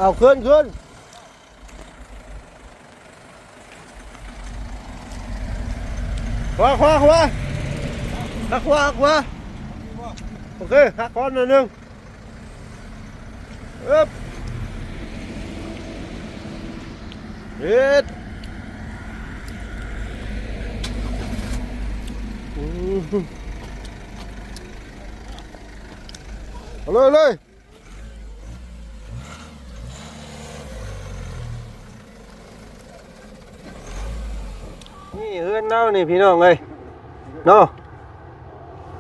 ເອົາຂຶ້ນ ຂຶ້ນ ຂວາ ຂວາ ຂວາ ຂວາ ຂວາ ຂວາ ໂອເຄ ຫັກຄອນໜ້ອຍໜຶ່ງ ເອີບ ເຮັດ ອືມ ເອົາເລີຍ ເອົາເລີຍ. ນີ້ເຮືອນລາວນີ້ພີ່ນ້ອງເອີຍເນາະ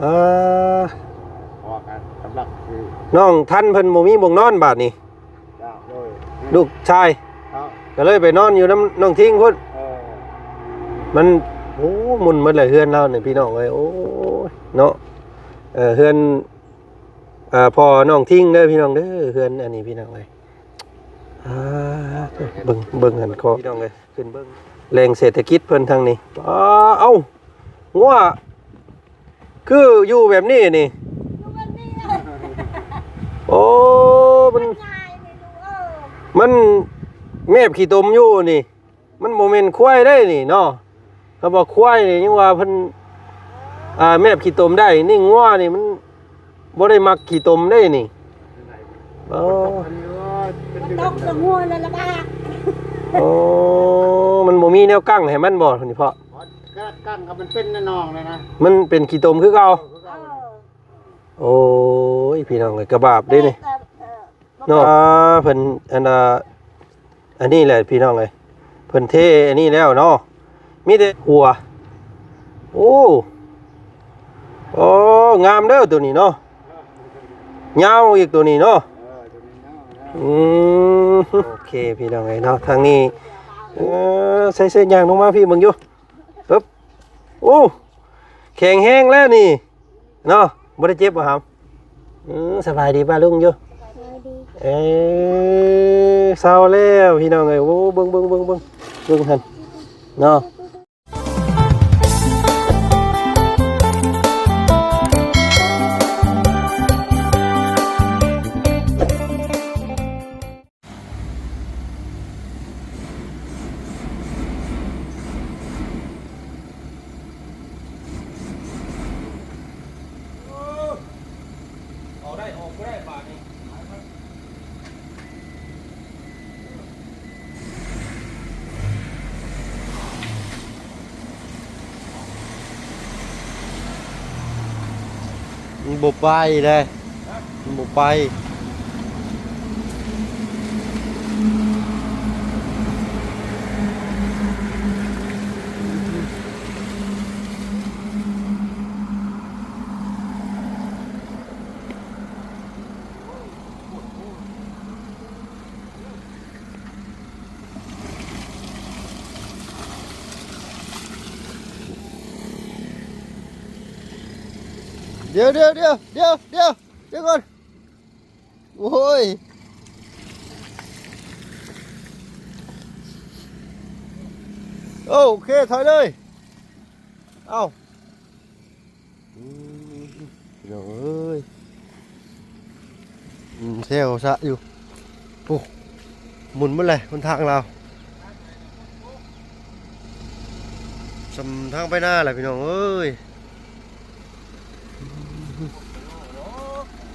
ເອີ ນ້ອງທັນເພິ່ນບໍ່ມີບ່ອນນອນບາດນີ້ ລູກຊາຍ ກໍເລີຍໄປນອນຢູ່ນຳນ້ອງທິງພຸ້ນ ມັນ ໂອ້ ໝຸ່ນໝົດແຫຼະເຮືອນລາວນີ້ພີ່ນ້ອງເອີຍ ໂອ້ຍເນາະ ເຮືອນ ອ່າ ພໍ່ນ້ອງທິງເດີພີ່ນ້ອງເດີ ເຮືອນອັນນີ້ພີ່ນ້ອງເອີຍ ອ່າ ເບິ່ງ ເບິ່ງຫັ້ນກໍພີ່ນ້ອງເອີຍ ຂຶ້ນເບິ່ງແຫຼ່ງເສດຖະກິດເພິ່ນທາງນີ້ ອ້າ ເອົ້າ ງົວຄືຢູ່ແບບນີ້ນີ້ ໂອ້ ມັນ ມັນແມບຂີ້ຕົມຢູ່ນີ້. ມັນບໍ່ແມ່ນຄວາຍເດ້ນີ້ເນາະ ຄຳວ່າຄວາຍນີ້ຍັງວ່າເພິ່ນ ອ່າ ແມບຂີ້ຕົມໄດ້ ນີ້ງົວນີ້ມັນບໍ່ໄດ້ມັກຂີ້ຕົມເດ້ນີ້ ເອີ ມັນຕົກໃສ່ງົວແລ້ວລະບາກ ໂອ້ ມັນບໍ່ມີແນວກັ້ງໃຫ້ມັນບໍ່ນີ້ພໍ່ ກະກັ້ງກໍມັນເປັນໃນໜອງແລ້ວນະ ມັນເປັນຂີ້ຕົມຄືເກົ່າ ໂອ້ຍ ພີ່ນ້ອງເອີຍ ກະບາບເດ້ນີ້ ເນາະ ອ່າ ເພິ່ນ ອັນ ອ່າ ອັນນີ້ແຫຼະພີ່ນ້ອງເອີຍ ເພິ່ນເທອັນນີ້ແລ້ວເນາະ ມີແຕ່ຂົວ ໂອ້ ໂອ້ ງາມເດີໂຕນີ້ເນາະ ຍາວອີກໂຕນີ້ເນາະ ອືມ ໂອເຄ ພີ່ນ້ອງເອີຍເນາະ ທາງນີ້ ເອີ ໃສ່ ໃສ່ ຍ່າງລົງມາພີ້ເບິ່ງຢູ່ ປຶບ ໂອ້ ແຂງແຮງແລ້ວນີ້ ເນາະ ບໍ່ໄດ້ເຈັບບໍ່ຫຳ? ເອີ ສະບາຍດີປ້າລຸງຢູ່ ສະບາຍດີ ເອີ ເຊົາແລ້ວພີ່ນ້ອງເອີຍ ໂອ້ ເບິ່ງ ເບິ່ງ ເບິ່ງ ເບິ່ງ ເບິ່ງຫັ້ນເນາະ. ເອົາໄດ້ອອກບໍ່ໄດ້ບາດນີ້ ມັນບໍ່ໄປເດ້ ມັນບໍ່ໄປ. ດຽວ ດຽວ ດຽວ ດຽວ ດຽວ ດຽວກ່ອນ ໂອ້ຍ ໂອເຄ ຖອຍເລີຍ ເອົ້າ. ອືມ ພີ່ນ້ອງເອີຍ ອືມ ແຊວຊະຢູ່ ໂອ້ ໝຸ່ນໝົດແຫຼະຫົນທາງລາວ ສ່ຳທາງໄປນາແຫຼະພີ່ນ້ອງເອີຍ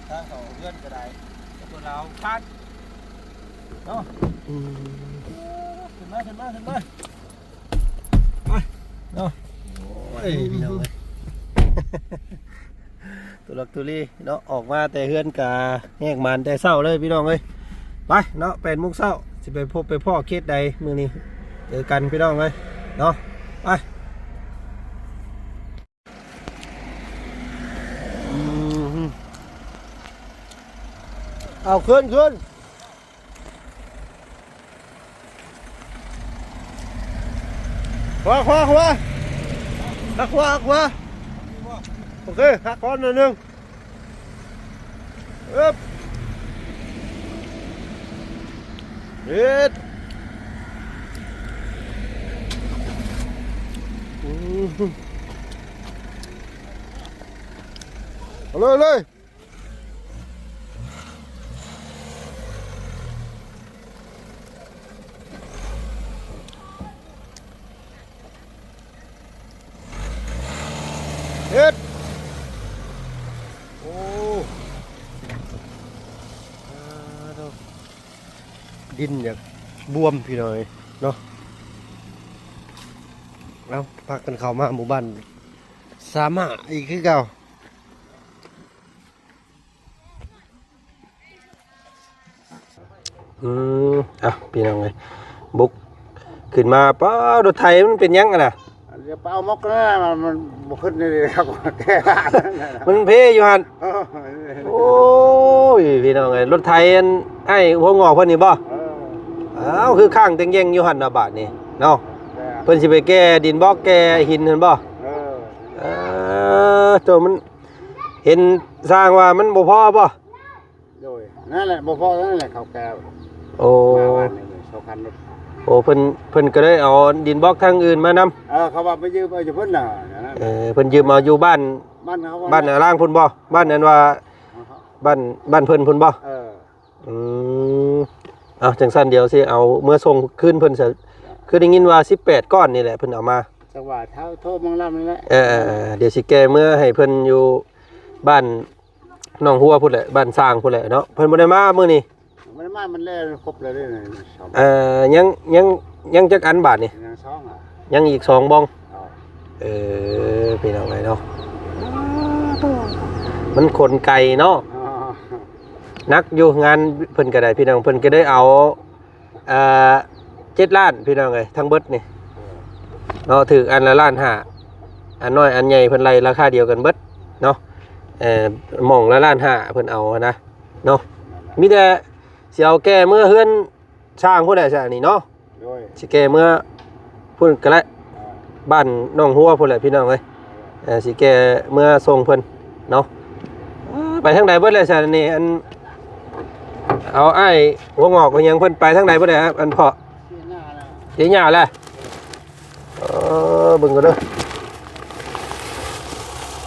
ທາງເຂົ້າເຮືອນກໍໄດ້ ແຕ່ຄົນລາວຜ່ານເນາະ ອືມ ຂຶ້ນມາ ຂຶ້ນມາ ຂຶ້ນມາ. ໄປເນາະ ໂອ້ຍ ພີ່ນ້ອງເອີຍ ທຸລັກທຸເລເນາະ ອອກມາແຕ່ເຮືອນກະແຫກໝານແຕ່ເຊົ້າເລີຍພີ່ນ້ອງເອີຍ ໄປເນາະ ແປດໂມງເຊົ້າ ຊິໄປພົບໄປພໍ້ເຂດໃດມື້ນີ້ ເຈີກັນພີ່ນ້ອງເອີຍເນາະ ໄປ ອືມ ເອົາ ຂຶ້ນ ຂຶ້ນ ຂວາ ຂວາ ຂວາ ຂວາ ຂວາ ໂອເຄ ຫັກຄອນໜ້ອຍໜຶ່ງ ເອີບ ເຮັດ ເອົາເລີຍ ເອົາເລີຍ. ດິນຢາກບວມພີ່ນ້ອງເອີຍເນາະ. ເອົາ ພາກັນເຂົ້າມາໝູ່ບ້ານສາມາອີກຄືເກົ່າ. ອືມ ເອົາ ພີ່ນ້ອງເອີຍ ບຸກຂຶ້ນມາ. ປ້າ ລົດໄຖມັນເປັນຫຍັງຫັ້ນນະ? ດຽວໄປເອົາໝົກນັ້ນນະ ມັນບໍ່ຂຶ້ນນີ້ເດ້ ເຂົາກໍແກ້ ມັນເພຢູ່ຫັ້ນ. ເອີ ໂອ້ຍ ພີ່ນ້ອງເອີຍ ລົດໄຖອັນອ້າຍຫົວງອກເພິ່ນນີ້ບໍ່? ເອີ ອ້າວ ຄືຄ້າງແຕ່ງແຢງຢູ່ຫັ້ນນະບາດນີ້ເນາະ. ແມ່ນ ເພິ່ນຊິໄປແກ່ດິນບໍ ແກ່ຫີນຫັ້ນບໍ່? ເອີ ເອີ ໂຕ ມັນເຫັນຊ່າງວ່າມັນບໍ່ພໍບໍ່? ໂດຍ ນັ້ນແຫຼະ ບໍ່ພໍນັ້ນແຫຼະ ເຂົາແກ່. ໂອ້ ມາວານນີ້ສອງຄັນລົດ. ໂອ້ ເພິ່ນ ເພິ່ນກໍເລີຍເອົາດິນບລັອກທາງອື່ນມານຳ. ເອີ ເຂົາວ່າໄປຢືມເອົາຢູ່ພຸ້ນນະ. ເອີ ເພິ່ນຢືມເອົາຢູ່ບ້ານ ບ້ານເຂົາ ບ້ານອາລາງພຸ້ນບໍ່? ບ້ານອັນວ່າ ບ້ານ ບ້ານເພິ່ນພຸ້ນບໍ່? ເອີ ອືມ ເອົາ ຈັ່ງຊັ້ນດຽວຊິເອົາເມືອສົ່ງຄືນເພິ່ນຊະ. ຄືໄດ້ຍິນວ່າສິບແປດກ້ອນນີ້ແຫຼະເພິ່ນເອົາມາ. ຈັງຫວະເຮົາໂທມານຳນີ້ແຫຼະ. ເອີ ເອີ ເອີ ດຽວຊິແກ່ເມືອໃຫ້ເພິ່ນຢູ່ບ້ານ ໜອງຫົວພຸ້ນແຫຼະ ບ້ານຊ່າງພຸ້ນແຫຼະເນາະ. ເພິ່ນບໍ່ໄດ້ມາມື້ນີ້? ບໍ່ໄດ້ມາ ມັນແລ່ຄົບແລ້ວເດ້. ເອີ ຍັງ ຍັງ ຍັງຈັກອັນບາດນີ້? ຍັງສອງອະ ຍັງອີກສອງບ່ອງ. ເອີ ເອີ ພີ່ນ້ອງເອີຍເນາະ ມັນຂົນໄກເນາະ. ອໍ ໜັກຢູ່ງານເພິ່ນກໍໄດ້ ພີ່ນ້ອງ. ເພິ່ນກໍໄດ້ເອົາ ເອີ ເຈັດລ້ານ ພີ່ນ້ອງເອີຍ ທັງເບິດນີ້ ເອີ ເນາະ. ຖືກອັນລະລ້ານຫ້າ ອັນນ້ອຍອັນໃຫຍ່ເພິ່ນໄລ່ລາຄາດຽວກັນເບິດເນາະ. ເອີ ໝ່ອງລະລ້ານຫ້າເພິ່ນເອົາຫັ້ນນະເນາະ. ມີແຕ່ຊິເອົາແກ່ເມືອເຮືອນຊ່າງພຸ້ນແຫຼະຊະນີ້ເນາະ. ໂດຍ ຊິແກ່ເມືອພຸ້ນກໍໄດ້ ເອີ ບ້ານໜອງຫົວພຸ້ນແຫຼະ ພີ່ນ້ອງເອີຍ. ເອີ ຊິແກ່ເມືອສົ່ງເພິ່ນເນາະ. ເອີ ໄປທາງໃດເບິດແລ້ວຊະນີ້? ອັນ ເອົາ ອ້າຍຫົວງອກອີຫຍັງເພິ່ນໄປທາງໃດເບິດແລ້ວ? ອັນພໍ່ ເສຍຫຍ້າແລ້ວ ເອີ ເບິ່ງກ່ອນເດີ.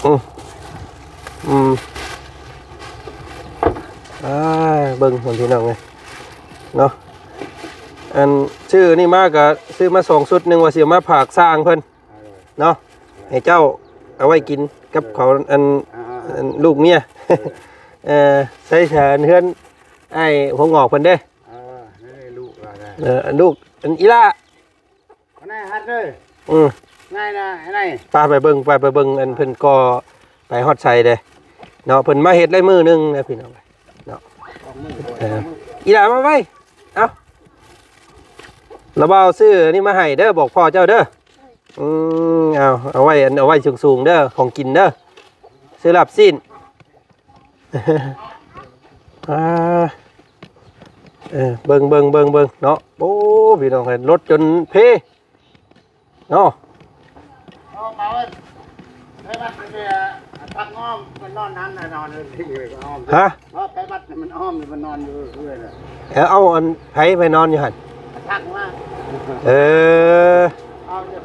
ອືມ ອືມ ອ່າ ເບິ່ງພຸ້ນ ພີ່ນ້ອງເອີຍເນາະ. ອັນ ຊື້ນີ້ມາກໍຊື້ມາສອງຊຸດ ໜຶ່ງວ່າຊິເອົາມາຝາກຊ່າງເພິ່ນ ເນາະ ໃຫ້ເຈົ້າເອົາໄວ້ກິນກັບເຂົາ ເອີ ອັນ ອ່າໆໆ ອັນລູກເມຍ. ເອີ ເອີ ໃຊ້ແທນເຮືອນອ້າຍຫົວງອກເພິ່ນເດ້. ເອີ ນີ້ລູກລາວນະ ເອີ ອັນລູກ ອັນອີ່ຫຼ້າ ອັນນັ້ນຮັດເດີ. ອືມ ນາຍນະ ໄອ້ນາຍ ໄປ ໄປເບິ່ງ ໄປ ໄປເບິ່ງ ອັນເພິ່ນກໍໄປຮອດໃສເດ້ເນາະ. ເພິ່ນມາເຮັດໄດ້ມື້ໜຶ່ງນະ ພີ່ນ້ອງເນາະ. ເອີ ອີ່ຫຼ້າ ມາໄວ້ ເອົາ ລະບ່າວຊື້ອັນນີ້ມາໃຫ້ເດີ ບອກພໍ່ເຈົ້າເດີ. ອືມ ເອົາ ເອົາໄວ້ ອັນ ເອົາໄວ້ສູງໆເດີ ຂອງກິນເດີ ຊື້ລາບຊີ້ນ. ອ່າ ເອີ ເບິ່ງ ເບິ່ງ ເບິ່ງ ເບິ່ງເນາະ. ໂອ້ ພີ່ນ້ອງເອີຍ ລົດຈົນເພເນາະ. ເອົາມາເວີ້ຍ ໄປມາເລີຍ ພັກງອມ ມັນນອນນັ້ນນະ ນອນເລີຍ ອ້ອມ. ຮະ? ເອົາໄປວັດ ມັນອ້ອມ ມັນນອນຢູ່ເຮືອນ. ເອີ ເອົາ ອັນ ໃຜໄປນອນຢູ່ຫັ້ນ? ອາທັງມາ. ເອີ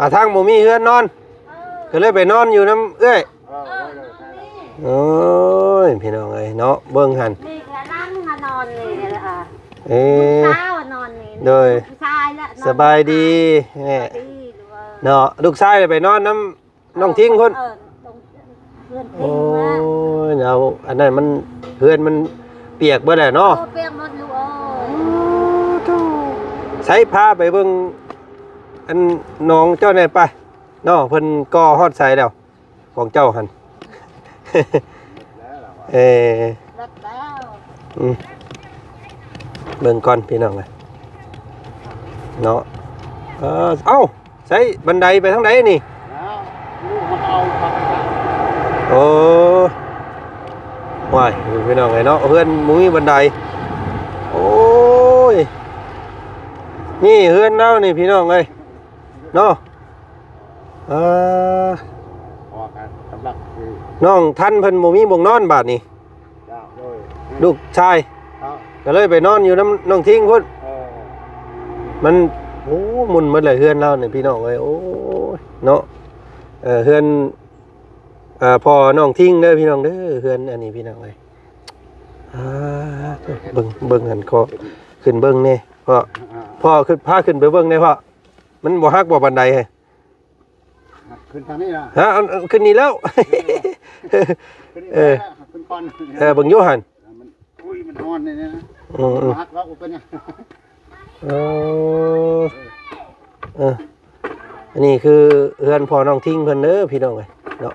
ອາທັງບໍ່ມີເຮືອນນອນ ເອີ ກໍເລີຍໄປນອນຢູ່ນຳເອື້ອຍ. ເອີ ໂອ້ຍ ພີ່ນ້ອງເອີຍເນາະ ເບິ່ງຫັ້ນ ນີ້ກະນັ່ງມານອນນີ້ລະ. ເອີ ລູກສາວນອນນີ້ ໂດຍ ລູກຊາຍລະນອນ. ສະບາຍດີແມ່. ສະບາຍດີລູກເອີຍ ເນາະ ລູກຊາຍໄປນອນນຳ ເອີ ນ້ອງທິງພຸ້ນ. ເອີ ເຮືອນທິງ. ໂອ້ຍ ເນາະ ອັນນັ້ນມັນ ເຮືອນມັນປຽກເບິດແຫຼະເນາະ. ເອີ ປຽກໝົດລູກເອີຍ. ໃສ ພາໄປເບິ່ງອັນໜອງເຈົ້າແດ່ໄປເນາະ ເພິ່ນກໍ່ຮອດໃສແລ້ວ ຂອງເຈົ້າຫັ້ນ. ເອີ ອືມ ເບິ່ງກ່ອນພີ່ນ້ອງເອີຍເນາະ. ເອີ ເອົ້າ ໃສ ບັນໄດໄປທາງໃດນີ້? ໂອ້ ວ້າຍ ພີ່ນ້ອງເອີຍເນາະ ເຮືອນບໍ່ມີບັນໄດ. ໂອ້ຍ ນີ້ເຮືອນລາວນີ້ ພີ່ນ້ອງເອີຍເນາະ. ເອີ ນ້ອງທັນເພິ່ນບໍ່ມີບ່ອນນອນບາດນີ້. ເຈົ້າ ໂດຍ ລູກຊາຍ ເຈົ້າ ກໍເລີຍໄປນອນຢູ່ນຳນ້ອງທິງພຸ້ນ. ເອີ ມັນ ໂອ້ ໝຸ່ນໝົດແຫຼະເຮືອນລາວນີ້ ພີ່ນ້ອງເອີຍ. ໂອ້ຍ ເນາະ ເອີ ເຮືອນ ເອີ ພໍ່ນ້ອງທິງເດີ ພີ່ນ້ອງເດີ ເຮືອນອັນນີ້ ພີ່ນ້ອງເອີຍ. ອ່າ ເບິ່ງ ເບິ່ງຫັ້ນ ຂໍຂຶ້ນເບິ່ງແດ່ພໍ່. ພໍ່ຂຶ້ນ ພາຂຶ້ນໄປເບິ່ງແດ່ພໍ່. ມັນບໍ່ຫັກບໍ່ ບັນໄດ? ຂຶ້ນທາງນີ້ລະ. ຮະ? ເອົາ ເອົາ ຂຶ້ນນີ້ແລ້ວ. ຂຶ້ນນີ້ ເອີ ແລ້ວ ຂຶ້ນກ່ອນ. ເອີ ເບິ່ງຢູ່ຫັ້ນ. ມັນ ໂອ້ຍ ມັນຮ້ອນນີ້ນະ. ອືມໆ ມັນຫັກແລ້ວ ບໍ່ເປັນຫຍັງ. ເອີ ເອີ ອັນນີ້ຄືເຮືອນພໍ່ນ້ອງທິງເພິ່ນເດີພີ່ນ້ອງເອີຍເນາະ.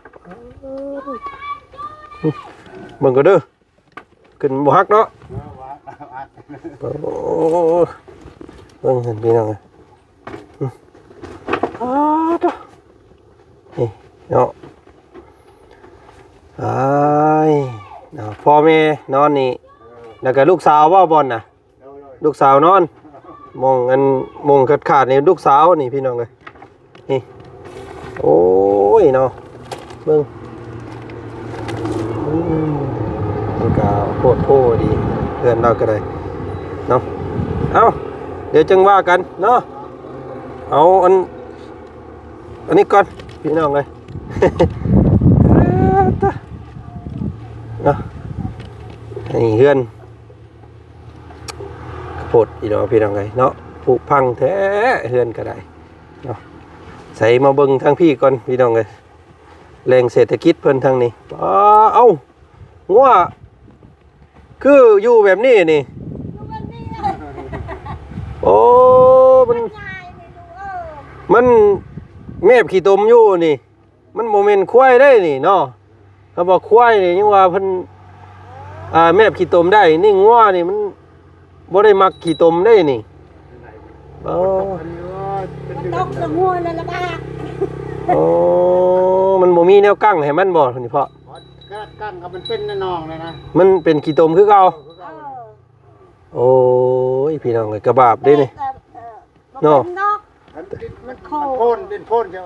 ເບິ່ງກໍເດີ ຂຶ້ນບໍ່ຮັກເນາະ. ໂອ້ ເບິ່ງຫັ້ນພີ່ນ້ອງເອີຍ. ອືມ ອ້າໂທ້ ນີ້ເນາະ ອ້າຍເນາະ ພໍ່ແມ່ນອນນີ້ ແລ້ວກໍລູກສາວບໍ່ບ່ອນນະ? ລູກສາວນອນ ໝ່ອງອັນ ໝ່ອງຂາດໆນີ້ລູກສາວນີ້ພີ່ນ້ອງເອີຍ. ນີ້ ໂອ້ຍເນາະ ເບິ່ງ ອືມ ມັນກະໂພດໂພດີ ເຮືອນລາວກໍໄດ້ເນາະ. ເອົ້າ ດຽວຈັ່ງວ່າກັນເນາະ ເອົາອັນ ອັນນີ້ກ່ອນພີ່ນ້ອງເອີຍ ເນາະ. ອັນນີ້ເຮືອນ ໂພດອີ່ດອກພີ່ນ້ອງເອີຍເນາະ ຜຸພັງແທ້ເຮືອນກໍໄດ້ເນາະ. ໃສ່ມາເບິ່ງທາງພີ້ກ່ອນພີ່ນ້ອງເອີຍ ແຫຼ່ງເສດຖະກິດເພິ່ນທາງນີ້. ປ້າ ເອົ້າ ງົວຄືຢູ່ແບບນີ້ນີ້ ຢູ່ແບບນີ້ ໂອ້ ມັນ ມັນງ່າຍນີ້ລູກເອີຍ ມັນແມບຂີ້ຕົມຢູ່ນີ້. ມັນບໍ່ແມ່ນຄວາຍໄດ໋ນີ້ເນາະ ຄຳວ່າຄວາຍນີ້ຍັງວ່າເພິ່ນ ອ່າ ແມບຂີ້ຕົມໄດ້ ນີ້ງົວນີ້ມັນບໍ່ໄດ້ມັກຂີ້ຕົມໄດ໋ນີ້. ເອີ ມັນຕົກລະງົວລະລະບາກ ໂອ້ ມັນບໍ່ມີແນວກັ້ງໃຫ້ມັນບໍ່ນີ້ພໍ່? ກະກັ້ງກໍມັນເປັນໃນໜອງແລ້ວນະ ມັນເປັນຂີ້ຕົມຄືເກົ່າ ຄືເກົ່າ. ໂອ້ຍ ພີ່ນ້ອງເອີຍ ກະບາບເດ້ນີ້ ເອີ ເນາະ ມັນ ມັນ ມັນໂພນ ດິນໂພນ ຈະ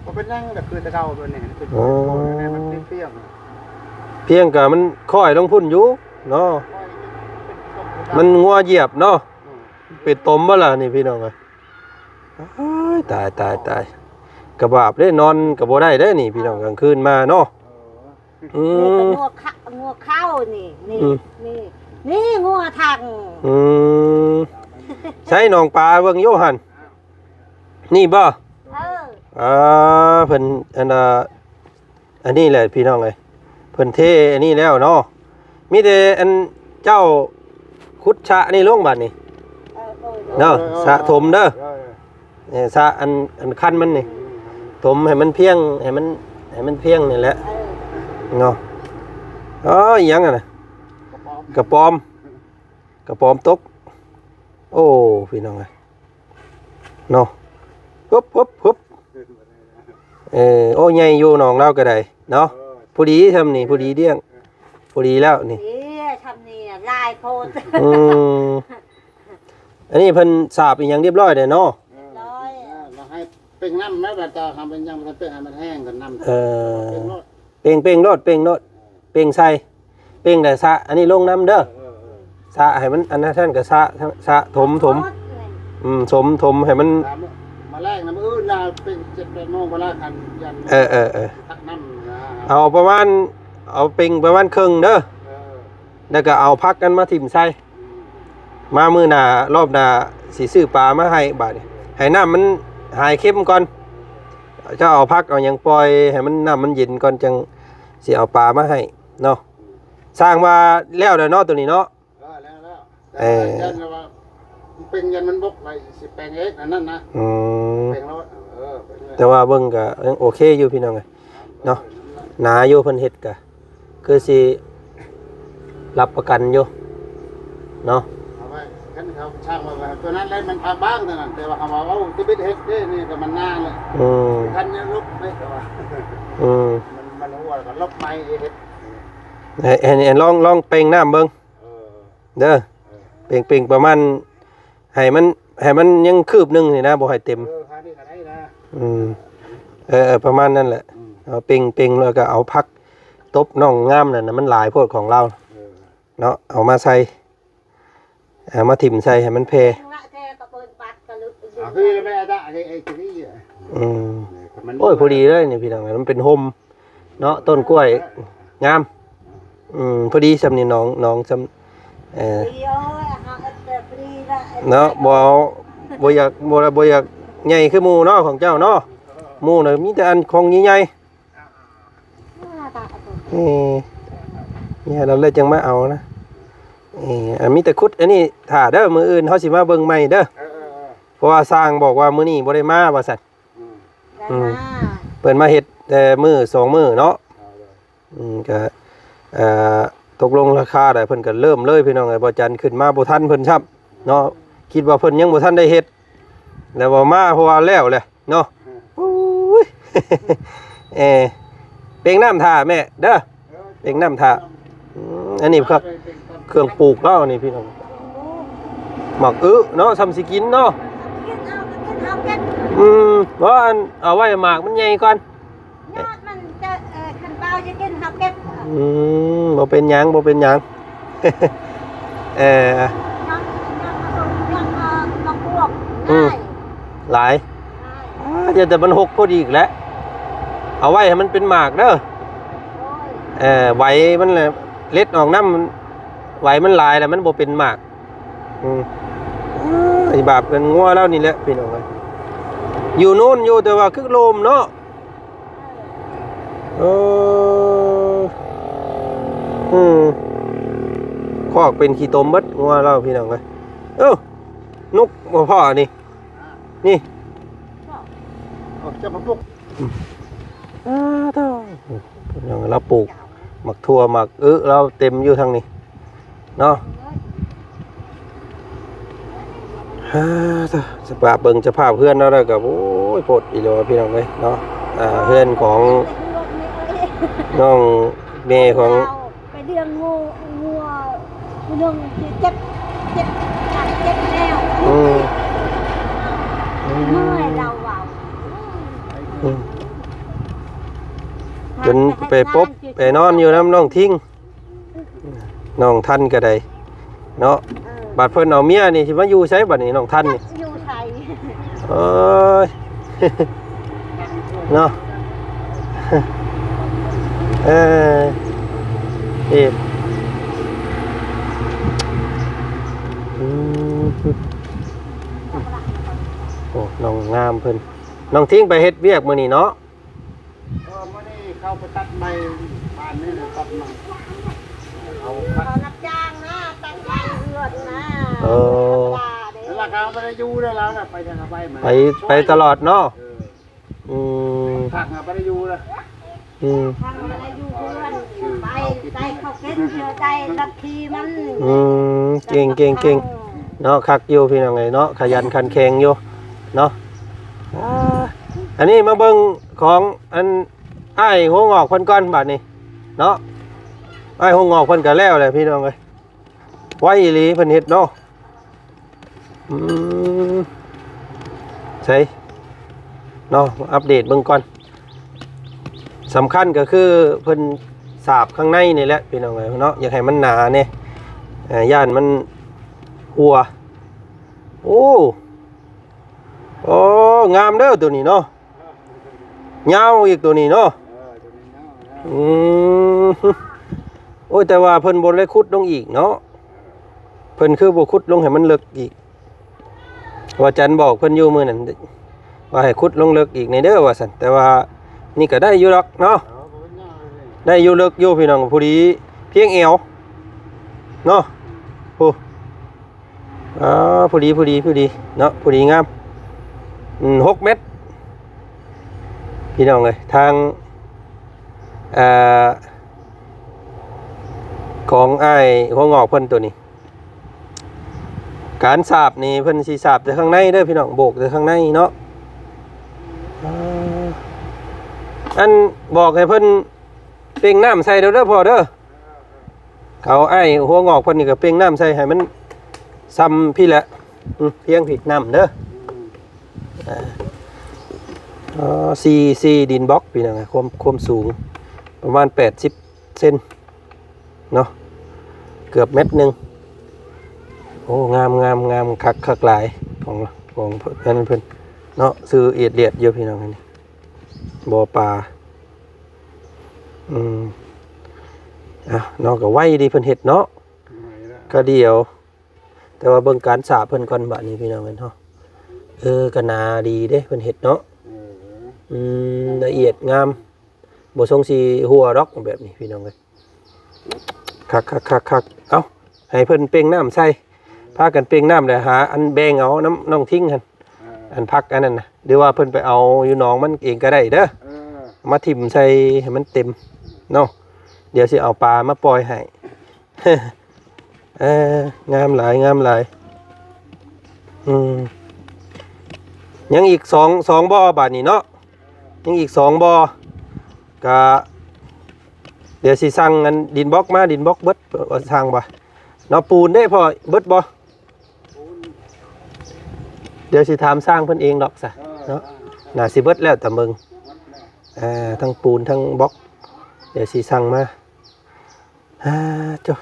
ບໍ່ເປັນຫຍັງ ກໍຄືແຕ່ເກົ່າ ແບບນີ້ ມັນເປັນ ອໍ ໂພນ ມັນເປັນພຽງ ພຽງກະມັນຄ້ອຍລົງພຸ້ນຢູ່ເນາະ ມັນງົວຢຽບເນາະ ອືມ ເປັນຕົມບໍ່ລະນີ້ ພີ່ນ້ອງເອີຍ. ຕາຍ ຕາຍ ຕາຍ ກະບາບເດ້ ນອນກະບໍ່ໄດ້ເດ້ນີ້ ພີ່ນ້ອງ ກາງຄືນມາເນາະ. ອືມ ນີ້ກໍງົວຂະ ງົວເຂົ້ານີ້ ນີ້ ອືມ ນີ້ ນີ້ງົວຖັງ ອືມ ໃສໜອງປາເບິ່ງຢູ່ຫັ້ນ ນີ້ບໍ່? ເອີ ເອີ ເພິ່ນ ອັນ ອັນນີ້ແຫຼະພີ່ນ້ອງເອີຍ ເພິ່ນເທອັນນີ້ແລ້ວເນາະ ມີແຕ່ອັນເຈົ້າຂຸດສະນີ້ລົງບາດນີ້ ເອີ ໂດຍ ໂດຍ ເນາະ ເອີ ສະຖົມເດີ ເອີ ເອີ ເອີ ສະອັນ ອັນຄັນມັນນີ້ ອືມ ຖົມໃຫ້ມັນພຽງ ໃຫ້ມັນ ໃຫ້ມັນພຽງນີ້ແຫຼະ ເອີ ເນາະ. ອໍ ອີ່ຫຍັງຫັ້ນນະ? ກະປອມ ກະປອມ ກະປອມຕົກ ໂອ້ ພີ່ນ້ອງເອີຍ ເນາະ ປຶບ ປຶບ ປຶບ ເອີ ໂອ້ ໃຫຍ່ຢູ່ໜອງລາວກໍໄດ້ເນາະ ເອີ ພໍດີຊ່ຳນີ້ ພໍດີລ້ຽງ ເອີ ພໍດີແລ້ວນີ້ ເອີ ຊ່ຳນີ້ຫຼາຍໂພດ ອືມ ອັນນີ້ເພິ່ນສາບອີ່ຫຍັງຮຽບຮ້ອຍແລ້ວເນາະ ຮຽບຮ້ອຍ ເອີ ລາວໃຫ້ເປັ່ງນ້ຳແລ້ວ ບາດເຈົ້າທຳເປັນຫຍັງ ເປັນໃຫ້ມັນແຫ້ງກ່ອນນ້ຳ ເອີ ເປັງໂລດ ເປັ່ງ ເປັ່ງໂລດ ເປັ່ງໂລດ ເປັ່ງໃສ່ ເປັ່ງແລ້ວສະ ອັນນີ້ລົງນຳເດີ ເອີ ເອີ ສະໃຫ້ມັນ ອັນນັ້ນ ທ່ານກໍສະ ສະຖົມ ຖົມ ອືມ ຖົມ ຖົມໃຫ້ມັນ ມາແລງນຳ ມື້ອື່ນລະເປັນເຈັດແປດໂມງ ເວລາຄັນ ເອີ ເອີ ເອີ ເອົາປະມານ ເອົາເປັ່ງປະມານເຄິ່ງເດີ ເອີ ແລ້ວກໍເອົາຜັກອັນມາຖິ້ມໃສ່ ອືມ ມາມື້ໜ້າ ລອບໜ້າຊິຊື້ປາມາໃຫ້ບາດນີ້ ໃຫ້ນ້ຳມັນຫາຍເຄັມກ່ອນ ເຈົ້າເອົາຜັກເອົາຫຍັງປ່ອຍໃຫ້ມັນ ນ້ຳມັນເຢັນກ່ອນ ຈັ່ງຊິເອົາປາມາໃຫ້ເນາະ. ສ້າງວ່າແລ້ວແລ້ວເນາະ ໂຕນີ້ເນາະ ເອີ ແລ້ວ ແລ້ວ ເອີ ແຕ່ວ່າຢ້ານວ່າເປັນ ຢ້ານມັນບົກໄປ ຊິແປງເອງອັນນັ້ນນະ ອືມ ແປງໂລດ ເອີ ແຕ່ວ່າເບິ່ງກໍຍັງໂອເຄຢູ່ພີ່ນ້ອງເອີຍເນາະ ໜາຢູ່ ເພິ່ນເຮັດກໍຄືຊິຮັບປະກັນຢູ່ເນາະ ເອົາໄວ້ ຄັນເຂົາຊ່າງວ່າຕົວນັ້ນແຫຼະ ມັນພາກບາງຕົວນັ້ນ ແຕ່ວ່າເຮົາວ່າ ເອົາ ຈະບິດເຮັດເດ້ ນີ້ກໍມັນນານແຫຼະ ອືມ ຄັນຍັງລົບເດ້ ແຕ່ວ່າ ອືມ ມັນ ມັນຮົ່ວ ແລ້ວກໍລົບໃໝ່ເຮັດ ໃຫ້ ໃຫ້ ໃຫ້ລອງ ລອງເປັ່ງນ້ຳເບິ່ງ ເອີ ເດີ ເອີ ເປັ່ງ ເປັ່ງປະມານ ໃຫ້ມັນ ໃຫ້ມັນຍັງຄືບໜຶ່ງນີ້ນະ ບໍ່ໃຫ້ເຕັມ ເອີ ຄາວນີ້ກໍໄດ້ນະ ອືມ ເອີ ເອີ ປະມານນັ້ນແຫຼະ ອືມ ເອົາເປັ່ງ ເປັ່ງ ແລ້ວກໍເອົາຜັກຕົບນ້ອງງາມນັ້ນນະ ມັນຫຼາຍໂພດຂອງລາວ ເອີ ເນາະ ເອົາມາໃສ່ ເອົາມາຖິ້ມໃສ່ໃຫ້ມັນແຜ່ ເປັ່ງລະແທ້ກໍເບິ່ງບັດກໍລຶກຢູ່ ອ່າ ຄືແມ່ດະ ເອີ ເອີ ຄືນີ້ ອືມ ເອີ ມັນ ໂອ້ຍ ພໍດີເລີຍນີ້ພີ່ນ້ອງ ມັນເປັນຮົ່ມ ເນາະ ຕົ້ນກ້ວຍງາມ ອືມ ພໍດີຊ່ຳນີ້ ໜອງ ໜອງຊ່ຳ ເອີ ເນາະ ບໍ່ເອົາ ບໍ່ຢາກ ບໍ່ ບໍ່ຢາກໃຫຍ່ຄືໝູ່ເນາະ ຂອງເຈົ້າເນາະ ໝູ່ນະມີແຕ່ອັນຂອງໃຫຍ່ໆ ເອີ ເອີ ເອີ ແລ້ວຈຶ່ງມາເອົານະ ເອີ ອັນມີແຕ່ຂຸດອັນນີ້ຖ້າເດີ ມື້ອື່ນເຮົາຊິມາເບິ່ງໃໝ່ເດີ. ເອີ ເອີ ເອີ ເພາະວ່າຊ່າງບອກວ່າມື້ນີ້ບໍ່ໄດ້ມາວ່າຊັ້ນ. ອືມ ອືມ ເພິ່ນມາເຮັດແຕ່ມື້ສອງມື້ເນາະ. ເອີ ເອີ ອືມ ກະ ເອີ ຕົກລົງລາຄາໄດ້ ເພິ່ນກະເລີ່ມເລີຍພີ່ນ້ອງເອີຍ. ບໍ່ຈັນຂຶ້ນມາບໍ່ທັນເພິ່ນຊ້ຳເນາະ ຄິດວ່າເພິ່ນຍັງບໍ່ທັນໄດ້ເຮັດ ແລ້ວວ່າມາ ເພາະວ່າແລ້ວແຫຼະເນາະ. ໂອ້ຍ ເອີ ເປັ່ງນ້ຳຖ້າແມ່ເດີ ເປັ່ງນ້ຳຖ້າ. ອືມ ອັນນີ້ເຄື່ອງ ເຄື່ອງປູກລາວນີ້ພີ່ນ້ອງ ໝາກອຶເນາະ ຊ່ຳຊິກິນເນາະ. ອືມ ບໍ່ ອັນ ເອົາໄວ້ໝາກມັນໃຫຍ່ກ່ອນ ຍອດມັນຈະ ເອີ ຄັນເບົາຈະກິນເຮົາເກັບ. ອືມ ບໍ່ເປັນຫຍັງ ບໍ່ເປັນຫຍັງ. ເອີ ຍອດ ຍອດ ຍອດ ຍອດໝາກບວບ ອືມ ຫຼາຍ ຫຼາຍ ອາ ຢ່າແຕ່ມັນຫົກໂພດອີກແຫຼະ ເອົາໄວ້ໃຫ້ມັນເປັນໝາກເດີ. ໂດຍ ເອີ ໃບມັນແຫຼະ ເລັດອອກນຳ ໃບມັນຫຼາຍແລ້ວມັນບໍ່ເປັນໝາກ. ອືມ ອາ ບາບກັນງົວລາວນີ້ແຫຼະພີ່ນ້ອງເອີຍ ຢູ່ໂນນຢູ່ ແຕ່ວ່າຄືໂລມເນາະ. ເອີ ອືມ ຄອກເປັນຂີ້ຕົມເບິດງົວລາວພີ່ນ້ອງເອີຍ. ເອີ ນົກບໍ່ພໍນີ້ ນີ້ ເອົາຈັບມາປຸກ. ອືມ ອາ ເອີ ພີ່ນ້ອງ ລາວປູກໝາກຖົ່ວໝາກອຶລາວເຕັມຢູ່ທາງນີ້ ເນາະ. ຮາ ສະພາບ ເບິ່ງສະພາບເຮືອນເຮົາແລ້ວກໍ ໂອ້ຍ ໂພດອີ່ຫຼີພີ່ນ້ອງເອີຍເນາະ. ເຮືອນຂອງນ້ອງແມ່ຂອງ ໄປລ້ຽງງົວ ງົວ ຜູ້ໜຶ່ງທີ່ເຈັບ ເຈັບ ເຈັບແລ້ວ. ອືມ ເມື່ອຍລາວເວົ້າ ອືມ ຈົນໄປປົບໄປນອນຢູ່ນຳນ້ອງທິງ ນ້ອງທັນກໍໄດ້ເນາະ. ເອີ ບາດເພິ່ນເອົາເມຍນີ້ ຊິມາຢູ່ໃສບາດນີ້ ນ້ອງທັນນີ້ ຈັກຢູ່ໃສ. ໂອ້ຍ ເນາະ ເອີ ເອີ ອືມ ໂອ້ ນ້ອງງາມເພິ່ນ ນ້ອງທິງໄປເຮັດວຽກມື້ນີ້ເນາະ. ເອີ ມື້ນີ້ເຂົາໄປຕັດໄມ້ບ້ານນີ້ນະ ຕັດໄມ້ ເຂົາ ເຂົາຮັບຈ້າງນະ ຕັດໄມ້ເຮືອນນະ. ເອີ ແລ້ວກໍບໍ່ໄດ້ຢູ່ແລ້ວລາວນະ ໄປທາງໄປມາ ໄປ ໄປຕະຫຼອດເນາະ. ເອີ ອືມ ພັກນະ ບໍ່ໄດ້ຢູ່ລະ. ອືມ ພັກບໍ່ໄດ້ຢູ່ເຮືອນ ໄປໄດ້ເຂົ້າກິນ ໄດ້ລັດທີ່ມັນ. ອືມ ເກັ່ງ ເກັ່ງ ເກັ່ງເນາະ ຄັກຢູ່ພີ່ນ້ອງເອີຍເນາະ ຂະຫຍັນຂັນແຂງຢູ່ເນາະ. ອາ ອັນນີ້ມາເບິ່ງຂອງອັນ ອ້າຍຫົວງອກເພິ່ນກ່ອນບາດນີ້ເນາະ. ອ້າຍຫົວງອກເພິ່ນກໍແລ້ວແຫຼະພີ່ນ້ອງເອີຍ ໄວອີ່ຫຼີເພິ່ນເຮັດເນາະ. ອືມ ໃສເນາະ ອັບເດດເບິ່ງກ່ອນ. ສຳຄັນກໍຄືເພິ່ນສາບຂ້າງໃນນີ້ແຫຼະພີ່ນ້ອງເອີຍເນາະ ຢາກໃຫ້ມັນໜາແດ່ ຢ້ານມັນຮົ່ວ. ໂອ້ ໂອ້ ງາມເດີໂຕນີ້ເນາະ. ຍາວອີກໂຕນີ້ເນາະ. ເອີ ໂຕນີ້ຍາວ ຍາວ. ອືມ ໂອ້ຍ ແຕ່ວ່າເພິ່ນບໍ່ໄດ້ຂຸດລົງອີກເນາະ ເພິ່ນຄືບໍ່ຂຸດລົງໃຫ້ມັນເລິກອີກ. ວ່າຈັນບອກເພິ່ນຢູ່ມື້ນັ້ນ ວ່າໃຫ້ຂຸດລົງເລິກອີກແດ່ເດີວ່າຊັ້ນ ແຕ່ວ່ານີ້ກໍໄດ້ຢູ່ດອກເນາະ. ເອີ ບໍ່ເປັນຫຍັງເລີຍ ໄດ້ຢູ່ເລິກຢູ່ພີ່ນ້ອງ ພໍດີພຽງແອວເນາະ. ໂອ້ ອ່າ ພໍດີ ພໍດີ ພໍດີເນາະ ພໍດີງາມ. ອືມ ຫົກແມັດພີ່ນ້ອງເອີຍ ທາງ ອ່າ ຂອງອ້າຍຫົວງອກເພິ່ນໂຕນີ້. ການສາບນີ້ເພິ່ນຊິສາບແຕ່ຂ້າງໃນເດີພີ່ນ້ອງ ໂບກແຕ່ຂ້າງໃນເນາະ. ອ່າ ອັນບອກໃຫ້ເພິ່ນເປັ່ງນ້ຳໃສ່ເດີ ເດີພໍ່ເດີ. ເຂົາອ້າຍຫົວງອກເພິ່ນນີ້ກໍເປັ່ງນ້ຳໃສ່ໃຫ້ມັນຊ່ຳພີ້ແຫຼະ. ອືມ ພຽງພີ້ນ້ຳເດີ. ອ່າ ເອີ ສີ່ ສີ່ດິນບລັອກພີ່ນ້ອງ ຄວາມ ຄວາມສູງປະມານແປດສິບເຊັນເນາະ ເກືອບແມັດໜຶ່ງ. ໂອ້ ງາມ ງາມ ງາມ ຄັກ ຄັກຫຼາຍ ຂອງ ຂອງອັນນັ້ນເພິ່ນເນາະ ຊື່ອຽດລຽດຢູ່ພີ່ນ້ອງ. ອັນນີ້ບໍ່ປາ ອືມ ອ່ະເນາະ ກໍໄວດີເພິ່ນເຮັດເນາະ ໄວລະ ກະດຽວ ແຕ່ວ່າເບິ່ງການສາບເພິ່ນກ່ອນບາດນີ້ພີ່ນ້ອງເອີຍເນາະ. ເອີ ກະໜາດີເດ້ເພິ່ນເຮັດເນາະ. ເອີ ອືມ ລະອຽດງາມ ບໍ່ຊົງຊິຮົ່ວດອກແບບນີ້ພີ່ນ້ອງເອີຍ. ຄັກໆໆໆ ເອົ້າ ໃຫ້ເພິ່ນເປັ່ງນ້ຳໃສ່ ພາກັນເປັ່ງນ້ຳ ແລ້ວຫາອັນແບ່ງເອົານຳນ້ອງທິງຫັ້ນ ເອີ ອັນຜັກອັນນັ້ນນະ ຫຼືວ່າເພິ່ນໄປເອົາຢູ່ໜອງມັນເອງກໍໄດ້ເດີ ເອີ ມາຖິ້ມໃສ່ໃຫ້ມັນເຕັມເນາະ ດຽວຊິເອົາປາມາປ່ອຍໃຫ້. ເອີ ງາມຫຼາຍ ງາມຫຼາຍ ອືມ ຍັງອີກສອງ ສອງບໍ່ບາດນີ້ເນາະ ຍັງອີກສອງບໍ່ ກະ ດຽວຊິສັ່ງອັນດິນບລັອກມາ ດິນບລັອກເບິດ ວ່າຊ່າງວ່າເນາະ ປູນເດ້ພໍ່ ເບິດບໍ່? ດຽວຊິຖາມຊ່າງເພິ່ນເອງດອກຊະເນາະ ໜ້າຊິເບິດແລ້ວຕາເບິ່ງ ເອີ ທັງປູນທັງບລັອກ ດຽວຊິສັ່ງມາ ອ່າ ໂຈະ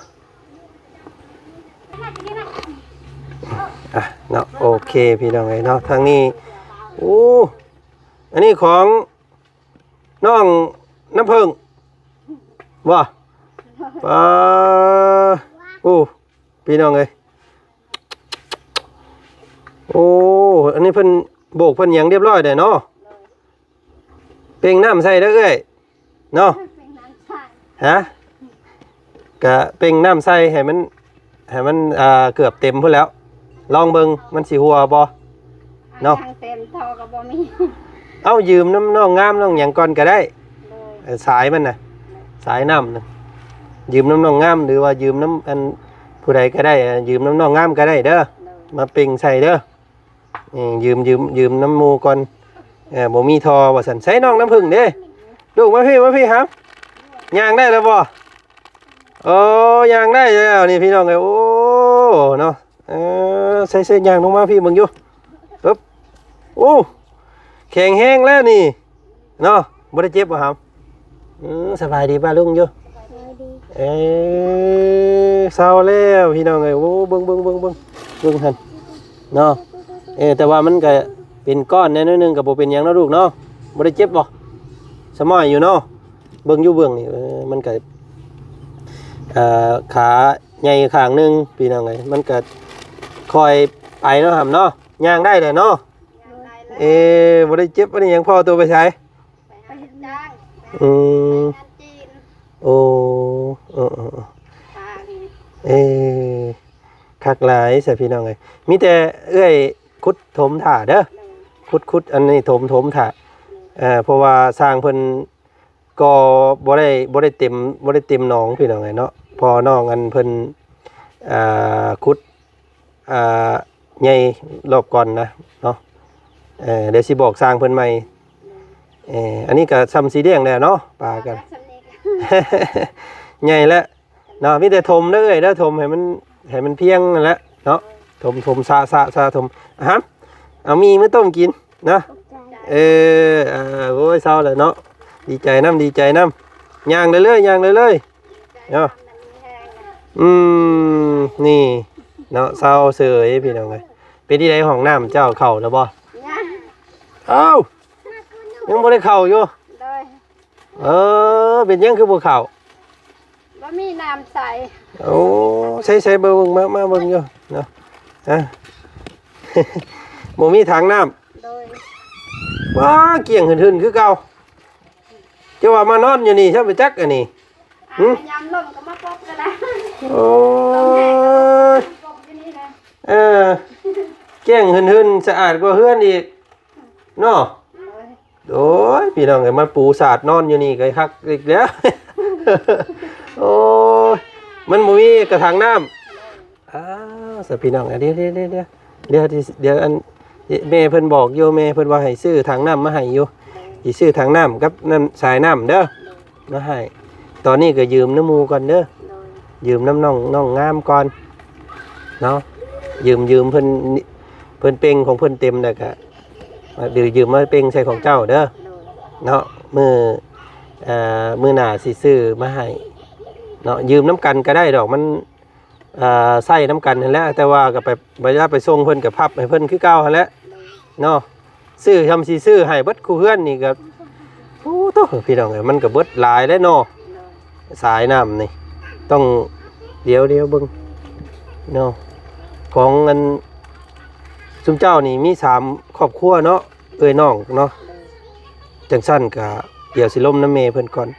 ອ່ະເນາະ ໂອເຄ ພີ່ນ້ອງເອີຍເນາະ ທາງນີ້ ໂອ້ ອັນນີ້ຂອງນ້ອງນ້ຳເຜິ້ງບໍ່? ປາ ໂອ້ ພີ່ນ້ອງເອີຍ ໂອ້ ອັນນີ້ເພິ່ນໂບກເພິ່ນຫຍັງຮຽບຮ້ອຍແລ້ວເນາະ ເປັ່ງນ້ຳໃສ່ເດີເອື້ອຍເນາະ ຮະ ກະເປັ່ງນ້ຳໃສ່ໃຫ້ມັນ ໃຫ້ມັນ ອ່າ ເກືອບເຕັມພຸ້ນແຫຼ້ວ ລອງເບິ່ງມັນຊິຮົ່ວບໍ່ເນາະ ຍັງເຕັມທໍ່ກໍບໍ່ມີ ເອົ້າ ຢືມນຳນ້ອງງາມນ້ອງຫຍັງກ່ອນກໍໄດ້ ໂດຍ ເອີ ສາຍມັນນະ ສາຍນ້ຳນະ ຢືມນຳນ້ອງງາມ ຫຼືວ່າຢືມນຳອັນຜູ້ໃດກໍໄດ້ ຢືມນຳນ້ອງງາມກໍໄດ້ເດີ ໂດຍ ມາເປັ່ງໃສ່ເດີ. ອືມ ຢືມ ຢືມ ຢືມນຳໝູ່ກ່ອນ ເອີ ບໍ່ມີທໍ່ວ່າຊັ້ນ ໃສນ້ອງນ້ຳເຜິ້ງເດ້ ລູກມາພີ້ ມາພີ້ ຫາ ຍ່າງໄດ້ແລ້ວບໍ່? ໂອ້ ຍ່າງໄດ້ແລ້ວນີ້ພີ່ນ້ອງເອີຍ ໂອ້ ເນາະ ເອີ ໃສໆ ຍ່າງລົງມາພີ້ເບິ່ງຢູ່ ປຶບ ໂອ້ ແຂງແຮງແລ້ວນີ້ ເນາະ ບໍ່ໄດ້ເຈັບບໍ່ຫຳ? ເອີ ສະບາຍດີປ້າລຸງຢູ່ ສະບາຍດີ ເອີ ເຊົາແລ້ວພີ່ນ້ອງເອີຍ ໂອ້ ເບິ່ງ ເບິ່ງ ເບິ່ງ ເບິ່ງ ເບິ່ງຫັ້ນເນາະ ເອີ ແຕ່ວ່າມັນກະເປັນກ້ອນແດ່ໜ້ອຍໜຶ່ງ ກະບໍ່ເປັນຫຍັງເນາະລູກເນາະ ບໍ່ໄດ້ເຈັບບໍ່? ສະໝ້ອຍຢູ່ເນາະ ເບິ່ງຢູ່ເບື້ອງນີ້ ເອີ ມັນກະ ອ່າ ຂາໃຫຍ່ຂ້າງໜຶ່ງພີ່ນ້ອງເອີຍ ມັນກະຄ່ອຍໄປເນາະຫຳເນາະ ຍ່າງໄດ້ແຫຼະເນາະ ເອີ ບໍ່ໄດ້ເຈັບ ອັນນີ້ຫຍັງ ພໍ່ໂຕໄປໃສ? ໄປຮັບຈ້າງ ອືມ ໄປງານຈີນ ໂອ້ ເອີ ເອີ ເອີ ເອີ ຄັກຫຼາຍຊະພີ່ນ້ອງເອີຍ ມີແຕ່ເອື້ອຍຂຸດຖົມຖ້າເດີ ໂດຍ ຂຸດ ຂຸດອັນນີ້ຖົມ ຖົມຖ້າ ໂດຍ ເອີ ເພາະວ່າຊ່າງເພິ່ນ ກໍບໍ່ໄດ້ ບໍ່ໄດ້ເຕັມ ບໍ່ໄດ້ເຕັມໜອງພີ່ນ້ອງເອີຍເນາະ ເພາະນ້ອງອັນເພິ່ນ ອ່າ ຂຸດ ອ່າ ໃຫຍ່ລອບກ່ອນນະເນາະ ເອີ ດຽວຊິບອກຊ່າງເພິ່ນໃໝ່ ເອີ ອັນນີ້ກະຊ່ຳຊິລ້ຽງແລ້ວເນາະ ປາກັນ ໃຫຍ່ແລ້ວ ເນາະ ມີແຕ່ຖົມເດີເອື້ອຍເດີ ຖົມໃຫ້ມັນ ໃຫ້ມັນພຽງຫັ້ນແຫຼະເນາະ ຖົມ ຖົມ ສະ ສະ ສະ ຖົມ ອາຫານ ເອົາໝີ່ມາຕົ້ມກິນເນາະ ເອີ ເອີ ໂອ້ຍ ເຊົາແລ້ວເນາະ ດີໃຈນຳ ດີໃຈນຳ ຍ່າງເລື້ອຍໆ ຍ່າງເລື້ອຍໆ ເນາະ ອືມ ນີ້ເນາະ ເຊົາເສີຍພີ່ນ້ອງເອີຍ ເປັນຈັ່ງໃດຫ້ອງນ້ຳເຈົ້າ ເຂົ້າແລ້ວບໍ່? ຍັງ ເອົ້າ ຍັງບໍ່ໄດ້ເຂົ້າຢູ່ ໂດຍ ເອີ ເປັນຫຍັງຄືບໍ່ເຂົ້າ? ບໍ່ມີນ້ຳໃສ່ ໂອ້ ໃສ່ໆ ເບິ່ງ ເບິ່ງ ມາ ມາເບິ່ງຢູ່ເນາະ ຮະ ບໍ່ມີຖັງນ້ຳ ໂດຍ ວ້າ ກ້ຽງຫຶ່ນໆ ຄືເກົ່າ ເຈົ້າວ່າມານອນຢູ່ນີ້ ຊະໄປຈັກອັນນີ້ ຫຶ ຍາມລົມກໍມາປົບກໍໄດ້ ໂອ້ຍ ປົບຢູ່ນີ້ນະ ເອີ ກ້ຽງຫຶ່ນໆ ສະອາດກວ່າເຮືອນອີກເນາະ ໂດຍ ໂອ້ຍ ພີ່ນ້ອງເອີຍ ມາປູສາດນອນຢູ່ນີ້ກໍຄັກອີກແລ້ວ ໂອ້ຍ ມັນບໍ່ມີກະຖັງນ້ຳ ອ້າວ ສະ ພີ່ນ້ອງ ດຽວ ດຽວ ດຽວ ດຽວ ດຽວ ດຽວ ອັນ ແມ່ເພິ່ນບອກຢູ່ ແມ່ເພິ່ນວ່າໃຫ້ຊື້ຖັງນ້ຳມາໃຫ້ຢູ່ ຊິຊື້ຖັງນ້ຳກັບນັ້ນ ສາຍນ້ຳເດີ ມາໃຫ້ ຕອນນີ້ກໍຢືມນຳໝູ່ກ່ອນເດີ ໂດຍ ຢືມນຳນ້ອງ ນ້ອງງາມກ່ອນເນາະ ຢືມ ຢືມເພິ່ນ ເພິ່ນເປັ່ງຂອງເພິ່ນເຕັມແລ້ວກະ ດຽວຢືມມາເປັ່ງໃສ່ຂອງເຈົ້າເດີ ໂດຍ ເນາະ ມື້ ເອີ ມື້ໜ້າຊິຊື້ມາໃຫ້ເນາະ ຢືມນຳກັນກໍໄດ້ດອກ ມັນ ເອີ ໃຊ້ນຳກັນຫັ້ນແຫຼະ ແຕ່ວ່າກໍໄປ ເວລາໄປສົ່ງເພິ່ນກໍພັບໃຫ້ເພິ່ນຄືເກົ່າຫັ້ນແຫຼະເນາະ ຊື້ ຊ່ຳຊິຊື້ໃຫ້ເບິດຄູ່ເຮືອນນີ້ກໍ ໂອ້ໂຕ ພີ່ນ້ອງເອີຍ ມັນກໍເບິດຫຼາຍແລ້ວເນາະ ສາຍນ້ຳນີ້ ຕ້ອງ ດຽວ ດຽວເບິ່ງເນາະ ຂອງອັນ ຊຸມເຈົ້ານີ້ມີສາມຄອບຄົວເນາະ ເອື້ອຍນ້ອງເນາະ ຈັ່ງຊັ້ນກໍດຽວຊິລົມນຳແມ່ເພິ່ນກ່ອນ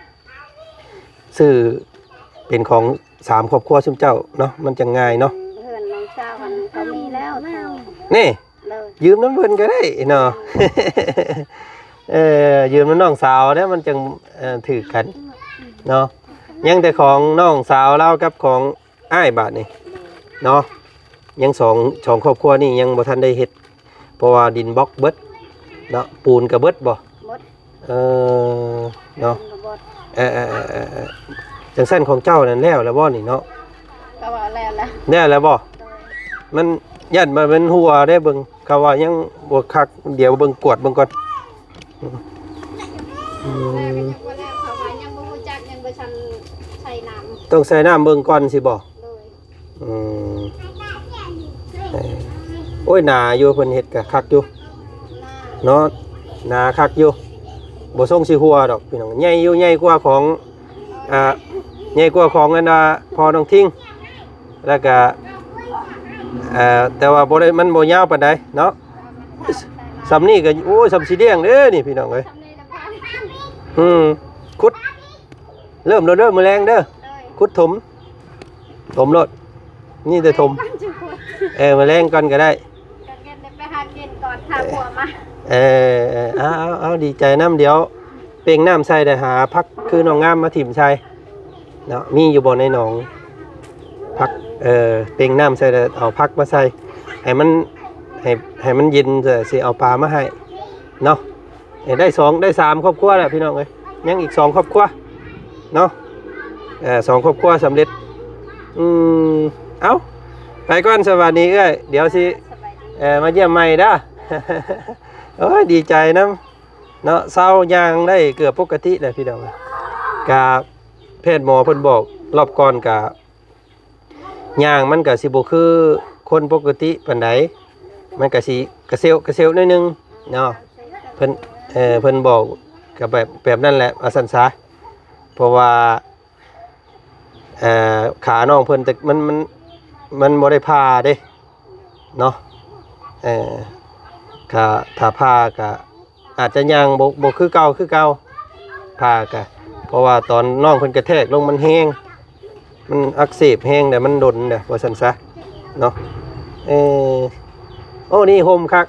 ຊື້ເປັນຂອງ ສາມຄອບຄົວຊຸມເຈົ້າເນາະ ມັນຈັ່ງງ່າຍເນາະ. ເຮືອນນ້ອງສາວຫັ້ນເຂົາມີແລ້ວເຂົາ ນີ້ ໂດຍ ຢືມນຳເພິ່ນກໍໄດ້ເນາະ. ເອີ ຢືມນຳນ້ອງສາວແລ້ວມັນຈັ່ງ ເອີ ຖືກກັນເນາະ. ຍັງແຕ່ຂອງນ້ອງສາວລາວກັບຂອງອ້າຍບາດນີ້ເນາະ. ຍັງສອງ ສອງຄອບຄົວນີ້ຍັງບໍ່ທັນໄດ້ເຮັດ ເພາະວ່າດິນບລັອກເບິດເນາະ. ປູນກໍເບິດບໍ່? ເບິດ. ເອີ ເນາະ. ເອີ ເອີ ຈັ່ງຊັ້ນຂອງເຈົ້ານັ້ນແລ້ວແລ້ວບໍ່ນີ້ເນາະ? ກໍວ່າແລ້ວແຫຼະ. ແລ້ວແລ້ວບໍ່? ໂດຍ. ມັນຢ້ານວ່າມັນຮົ່ວເດ້ ເບິ່ງ ເຂົາວ່າຍັງບໍ່ຄັກ ດຽວເບິ່ງ ກວດເບິ່ງກ່ອນ. ອືມ ອືມ ແລ້ວກໍຍັງບໍ່ແລ້ວ ເຂົາວ່າຍັງບໍ່ຮູ້ຈັກ ຍັງບໍ່ທັນໃສ່ນ້ຳ ຕ້ອງໃສ່ນ້ຳເບິ່ງກ່ອນຊິບໍ່? ໂດຍ. ອືມ ເອີ ໂອ້ຍ ໜາຢູ່ ເພິ່ນເຮັດກະຄັກຢູ່ເນາະ ໜາຄັກຢູ່ ບໍ່ຊົງຊິຮົ່ວດອກພີ່ນ້ອງ. ໃຫຍ່ຢູ່ ໃຫຍ່ກວ່າຂອງ ອ່າ ໃຫຍ່ກວ່າຂອງອັນວ່າພໍ່ນ້ອງທິງ ແລ້ວກະ ເອີ ແຕ່ວ່າບໍ່ໄດ້ ມັນບໍ່ຍາວປານໃດເນາະ. ສ່ຳນີ້ກະ ໂອ້ຍ ສ່ຳຊິລ້ຽງເດ້ນີ້ພີ່ນ້ອງເອີຍ. ອືມ ຂຸດ ເລີ່ມແລ້ວເດີ ມື້ແລງເດີ ໂດຍ ຂຸດຖົມ ຖົມໂລດ ມີແຕ່ຖົມ. ເອີ ມື້ແລງກ່ອນກໍໄດ້ ກໍໄດ້ໄປຫາກິນກ່ອນ ຖ້າຜົວມາ. ເອີ ເອີ ເອົາ ເອົາ ເອົາ ດີໃຈນຳ. ດຽວເປັ່ງນ້ຳໃສ່ ໄດ້ຫາຜັກຄືນ້ອງງາມມາຖິ້ມໃສ່ເນາະ. ມີຢູ່ບໍ່ໃນໜອງ ຜັກ? ເອີ ເປັ່ງນ້ຳໃສ່ ແລ້ວເອົາຜັກມາໃສ່ ໃຫ້ມັນ ໃຫ້ ໃຫ້ມັນເຢັນ ຊິເອົາປາມາໃຫ້ເນາະ. ເອີ ໄດ້ສອງ ໄດ້ສາມຄອບຄົວແລ້ວພີ່ນ້ອງເອີຍ ຍັງອີກສອງຄອບຄົວເນາະ. ເອີ ສອງຄອບຄົວສຳເລັດ. ອືມ ເອົ້າ ໄປກ່ອນ ສະບາຍດີເອື້ອຍ ດຽວຊິ ເອີ ມາຢ້ຽມໃໝ່ເດີ. ໂອ້ຍ ດີໃຈນຳເນາະ ເຊົາຍ່າງໄດ້ເກືອບປົກກະຕິແລ້ວພີ່ນ້ອງ. ກະແພດໝໍເພິ່ນບອກ ຮອບກ່ອນກະ ຍ່າງມັນກະຊິບໍ່ຄືຄົນປົກກະຕິປານໃດ ມັນກະຊິກະເຊວກະເຊວໜ້ອຍໜຶ່ງເນາະ. ເພິ່ນ ເອີ ເພິ່ນບອກກະແບບ ແບບນັ້ນແຫຼະ ວ່າຊັ້ນຊະ. ເພາະວ່າ ເອີ ຂານ້ອງເພິ່ນ ແຕ່ມັນ ມັນ ມັນບໍ່ໄດ້ຜ່າເດ້ເນາະ. ເອີ ຖ້າ ຖ້າຜ່າກະ ອາດຈະຍ່າງບໍ່ ບໍ່ຄືເກົ່າ ຄືເກົ່າ ຜ່າກະ ເພາະວ່າຕອນນ້ອງເພິ່ນກະແທກລົງມັນແຮງ ມັນອັກເສບແຮງ ແລ້ວມັນດົນແລ້ວ ວ່າຊັ້ນຊະເນາະ. ເອີ ໂອ້ ນີ້ຮົ່ມຄັກ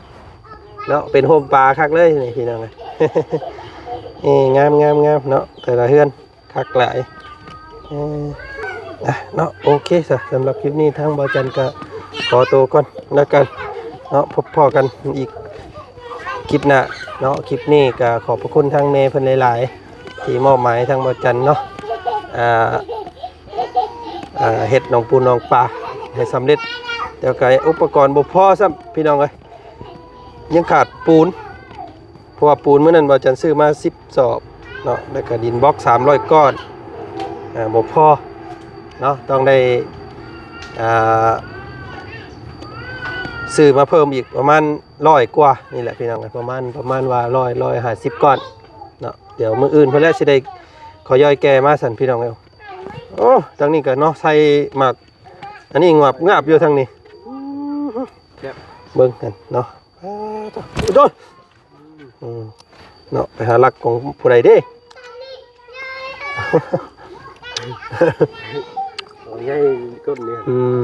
ເນາະ ເປັນຮົ່ມປາຄັກເລີຍນີ້ພີ່ນ້ອງ. ເອີ ງາມໆໆເນາະ ແຕ່ລະເຮືອນ ຄັກຫຼາຍ. ເອີ ອ່ະ ເນາະ ໂອເຄຊະ ສຳລັບຄລິບນີ້ທາງບ່າວຈັນກະຂໍໂຕກ່ອນລະກັນເນາະ ພົບພໍ້ກັນອີກຄລິບໜ້າເນາະ. ຄລິບນີ້ກະຂອບພະຄຸນທາງແມ່ເພິ່ນຫຼາຍໆ ທີ່ມອບໝາຍໃຫ້ທາງບ່າວຈັນເນາະ ອ່າ ອ່າ ເຮັດໜອງປູໜອງປາໃຫ້ສຳເລັດ. ແຕ່ກະອຸປະກອນບໍ່ພໍຊ້ຳ ພີ່ນ້ອງເອີຍ ຍັງຂາດປູນ ເພາະວ່າປູນມື້ນັ້ນບ່າວຈັນຊື້ມາສິບສອບເນາະ ແລ້ວກະດິນບລັອກສາມຮ້ອຍກ້ອນ ອ່າ ບໍ່ພໍເນາະ ຕ້ອງໄດ້ ອ່າ ຊື້ມາເພີ່ມອີກປະມານຮ້ອຍກວ່ານີ້ແຫຼະພີ່ນ້ອງ ປະມານ ປະມານວ່າຮ້ອຍ ຮ້ອຍຫ້າສິບກ້ອນເນາະ. ດຽວມື້ອື່ນພຸ້ນແຫຼະຊິໄດ້ຂໍຍ້ອຍແກ່ມາຊັ້ນພີ່ນ້ອງເອີຍ. ໂອ້ ທາງນີ້ກະເນາະ ໃສ່ໝາກ ອັນນີ້ງາບໆຢູ່ທາງນີ້ ແຊບ ເບິ່ງກັນເນາະ. ອາ ໂອ້ໂດຍ ອືມ ເນາະ ໄປຫາລັກຂອງຜູ້ໃດເດ້. ໂອ້ຍ ໃຫຍ່ກົ້ນນີ້ ອືມ.